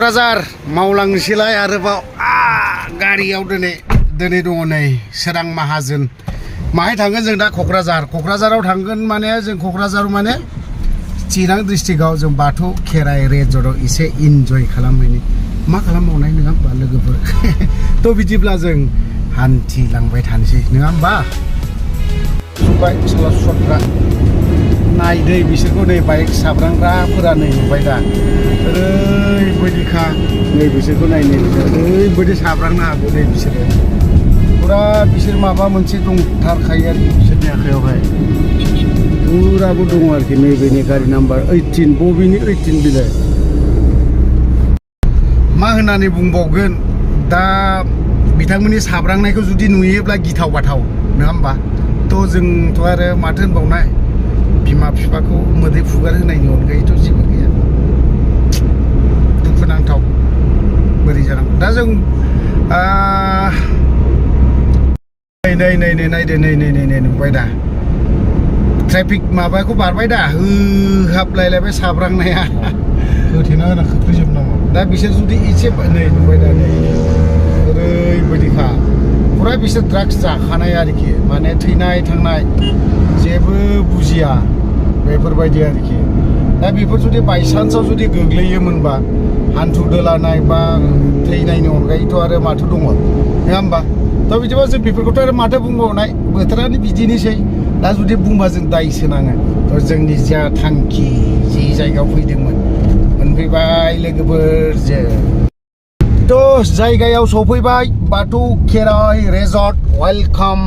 क'क्राझार मावलांनोसैलाय आरोबाव गारियाव दिनै दङ नै सोरां माहाजोन माहाय थांगोन जों दा क'क्राझाराव थांगोन माने जों क'क्राझाराव माने चिरां डिस्ट्रिक्टआव जों बाथौ खेराइ रेजर्टआव एसे इन्जय खालामहैनो मा खालामबावनाय नङा होमबा लोगोफोर थ' बिदिब्ला जों हान्थिलांबाय थानोसै नङा होमबा सुबाय सरासनस्रा नायदै बिसोरखौ नै बाइक साब्रांग्राफोरा नै नुबाय दा ओरैबायदिखा नै बिसोरखौ नायनो ओरैबायदि साब्रांनो हागौ नै बिसोरो फुरा बिसोर माबा मोनसे दंथारखायो आरोखि बिसोरनि आखायावहाय फुराबो दङ आरोखि नैबेनि गारि नाम्बार 18 बबेनि 18 बिलाय मा होननानै बुंबावगोन दा बिथांमोननि साब्रांनायखौ जुदि नुयोब्ला गिथाव बाथाव नङा होमबा थ' जोंथ' आरो माथो होनबावनाय बिमा बिफाखौ मोदै फुगार होनायनि अनगायैथ' जेबो गैया दुखुनांथाव बोरै जानांगौ दा जों नै नुबाय दा ट्राफिक माबाखौ बारबाय दा होहाबलायलायबाय साब्रांनाया होथेना होना खोख्लैजोबनांगौ दा बिसोर जुदि एसे नै नुबाय दा नै ओरैबायदिखा फुरा बिसोर ड्राग्स जाखानाय आरोखि माने थैनाय थांनाय जेबो बुजिया बेफोरबायदि आरोखि दा बेफोर जुदि बायसान्सआव जुदि गोग्लैयोमोनबा हान्थु दोलानाय बा थैनायनि अनगायैथ' आरो माथो दङ नङा होमबा थ' बिदिबा जों बेफोरखौथ' आरो माथो बुंबावनाय बोथोरानो बिदिनोसै दा जुदि बुंबा जों दायसो नाङो थ' जोंनि जा थांखि जि जायगायाव फैदोंमोन मोनफैबाय लोगोफोर जों थ' जायगायाव सफैबाय बाथौ खेराइ रेजर्ट वेलकाम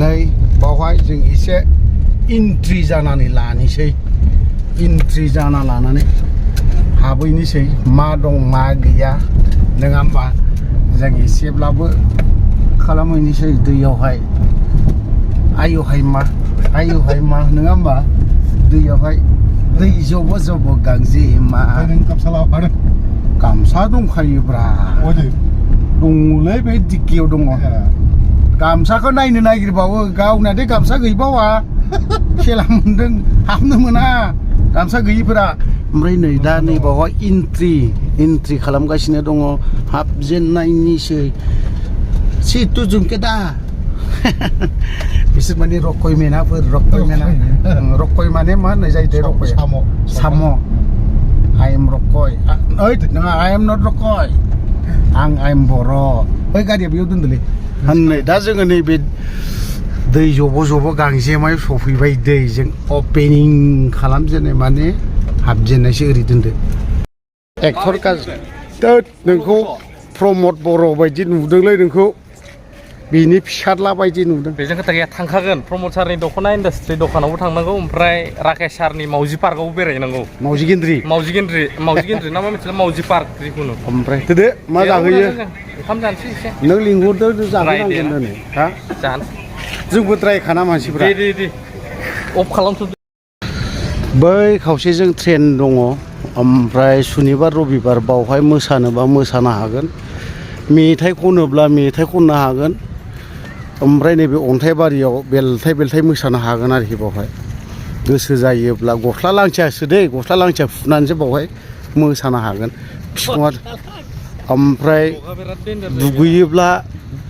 नै बावहाय जों एसे इन्ट्रि जानानै लानोसै इन्ट्रि जाना लानानै हाबहैनोसै मा दं मा गैया नङा होमबा जों एसेब्लाबो खालामहैनोसै दैयावहाय आयुहाय मा नङा होमबा दैयावहाय दै जब' गांजेमा गामसा दंखायोब्रा दङलै बे दिक्कियाव दङ गामसाखौ नायनो नागिरबावो गावनादे गामसा गैबावा खेला मोनदों हाबनो मोना गामसा गैयिफोरा ओमफ्राय नै दा नैबावहाय इन्ट्रि खालामगासिनो दङ हाबजेननायनिसै सिथु जुमकेदा बिसोर माने रकयमेनाफोर रकय माने मा होननाय जायो रकय साम' I am रकय नङा I am not रकय I am बर' बै गारिया बेयाव दोनदोंलै होननाय दा जोङो नैबे दै जब' गांजेमायाव सफैबाय दैजों अपेनिं खालामजेननाय माने हाबजेननायसो ओरै दोनदो एक्टर नोंखौ प्रमद बर' बायदि नुदोंलै नोंखौ बिनि फिसाला बायदि नुदों बेजों खोथा गैया थांखागोन प्रमद सारनि दख'ना इन्डास्ट्रि दखानावबो थांनांगौ ओमफ्राय राकेश सारनि मावजि पार्कआवबो बेरायहैनांगौ मावजि गेन्द्रि ना मा मिथिला मावजि पार्क जिखुनु ओमफ्राय दोदो मा जाहोयो ओंखाम जानोसै एसे नों लिंहरदो जाहोनांगोन दिनै हा जानो जोंबो द्रायखाना मानसिफ्रा दे अफ खालामथ'दो बै खावसेजों ट्रेन दङ ओमफ्राय सुनिबार रबिबार बावहाय मोसानोबा मोसानो हागोन मेथाइ खनोब्ला मेथाइ खननो हागोन ओमफ्राय नैबे अन्थाइबारियाव बेलथाय मोसानो हागोन आरोखि बावहाय गोसो जायोब्ला गस्ला लांथिया फुनानैसो बावहाय मोसानो हागोन बिफाङा ओमफ्राय दुगैयोब्ला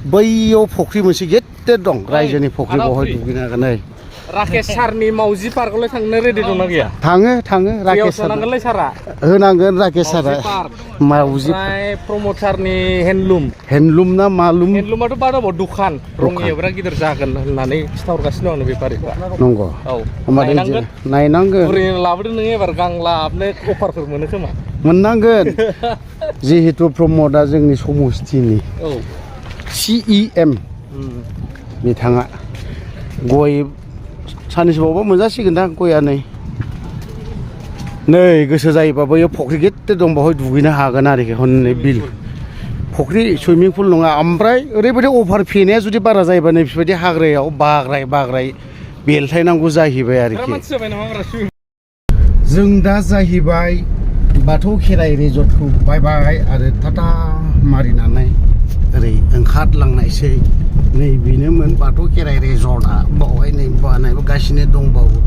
बैयाव फुख्रि मोनसे गेदेर दं रायजोनि फुख्रि बावहाय दुगैनो हागोन नै राकेश सारनि मावजि पार्कआवलाय थांनो रेडि दंना गैया थाङो राकेश सारनांगोनलै सारा होनांगोन राकेश सारा मावजि प्रमद सारनि हेन्दलुम ना मालुम हेन्दलुमाथ' बादाव दखान रङियाव बिराद गिदिर जागोन होननानै खिथाहरगासिनो दं बेफारिफ्रा नंगौ औ नायनांगोन ओरैनो लाबोदो नोङो एबार गांलाबनो अफारफोर मोनो खोमा मोननांगोन जिहेतु प्रमदआ जोंनि समस्थिनि CEM बिथाङा गय साननैसो बावबा मोनजासिगोनदां गया नै गोसो जायोबा बैयाव फुख्रि गेदेर दं बावहाय दुगैनो हागोन आरोखि हनै बिल फुख्रि सुइमिं पुल नङा ओमफ्राय ओरैबायदि अभार फेनाया जुदि बारा जायोबा नै बेफोरबायदि हाग्रायाव बाग्राय बेलथायनांगौ जाहैबाय आरोखि जों दा जाहैबाय बाथौ खेराइ रेजर्टखौ बायबाय आरो टाटा मारिनानै ओरै ओंखारलांनायसै नै बेनोमोन बाथौ खेराइ रेजर्टआ बावहाय नै बानायगासिनो दंबावो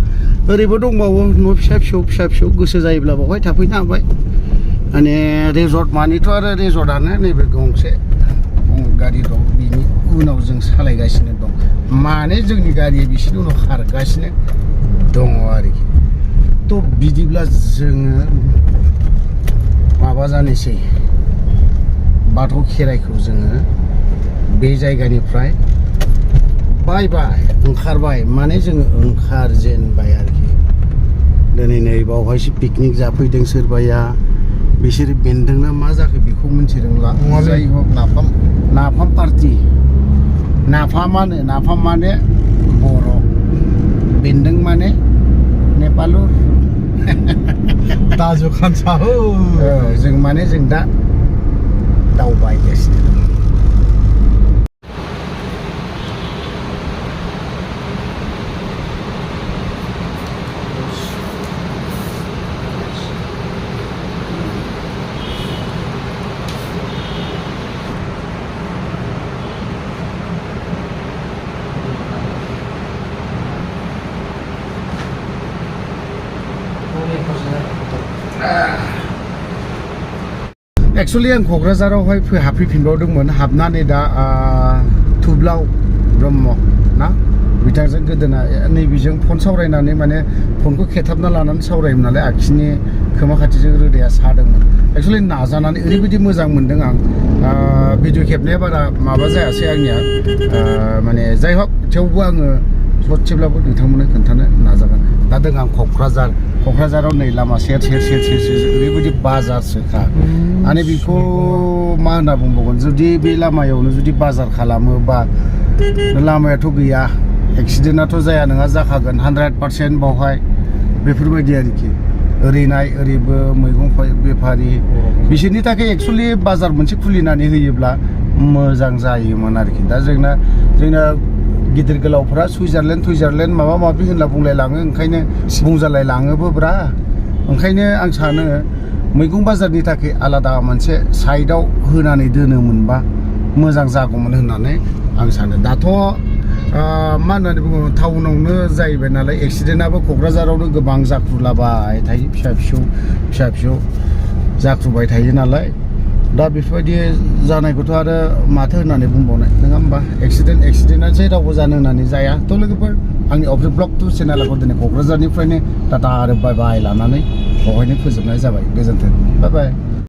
ओरैबो दंबावो न' फिसा फिसौ गोसो जायोब्ला बावहाय थाफैनो हाबाय माने रिजर्ट मानिथ' आरो रिजर्टआनो नैबे गंसे गारि दं बिनि उनाव जों सालायगासिनो दं माने जोंनि गारिया बिसोरनि उनाव खारगासिनो दङ आरोखि थ' बिदिब्ला जोङो माबा जानोसै बाथौ खेराइखौ जोङो बे जायगानिफ्राय बाय ओंखारबाय माने जोङो ओंखारजेनबाय आरोखि दिनै नै बावहायसो पिकनिक जाफैदों सोरबाया बिसोर बेन्दोंना मा जाखो बेखौ मिथिदोंला जाय हक नाफाम पार्टि नाफाम माने बर' बेन्दों माने नेपालु दाजु खानसा हो जों माने जों दा दावबायगासिनो दं एक्चुअली आं क'क्राझारावहाय हाबफैफिनबावदोंमोन हाबनानै दा थुब्लाव ब्रह्म ना बिथांजों गोदोना नैबेजों फन सावरायनानै माने फनखौ खेथाबना लानानै सावरायोमोन नालाय आखिनि खोमा खाथिजों रोदाया सादोंमोन एक्चुअली नाजानानै ओरैबायदि मोजां मोनदों आं भिडिअ खेबनाया बारा माबा जायासै आंनिया माने जाय हक थेवबो आङो ससेब्लाबो नोंथांमोननो खोन्थानो नाजागोन दा दों आं क'क्राझाराव नै लामा सेर ओरैबायदि बाजारसोखा माने बेखौ मा होनना बुंबावगोन जुदि बे लामायावनो जुदि बाजार खालामोबा लामायाथ' गैया एक्सिडेन्टआथ' जाया नङा जाखागोन 100% बावहाय बेफोरबायदि आरोखि ओरैनाय ओरैबो मैगं बेफारि बिसोरनि थाखाय एक्सुवेलि बाजार मोनसे खुलिनानै होयोब्ला मोजां जायोमोन आरोखि दा जोंना गिदिर गोलावफ्रा सुइजारलेण्ड माबा माबि होनना बुंलायलाङो ओंखायनो बुंजालायलाङोबो ब्रा ओंखायनो आं सानो मैगं बाजारनि थाखाय आलादा मोनसे साइडआव होनानै दोनोमोनबा मोजां जागौमोन होननानै आं सानो दाथ' मा होननानै बुङो टाउनावनो जाहैबाय नालाय एक्सिडेन्टआबो क'क्राझारावनो गोबां जाख्रुलाबाय थायो फिसा फिसौ जाख्रुबाय थायो नालाय दा बेफोरबायदि जानायखौथ' आरो माथो होननानै बुंबावनाय नङा होमबा एक्सिडेन्टआसो रावबो जानो होननानै जाया थ' लोगोफोर आंनि अफिस ब्लग 2 चेनेलखौ दिनै क'क्राझारनिफ्रायनो टाटा आरो बाय लानानै बेवहायनो फोजोबनाय जाबाय गोजोन्थों बाय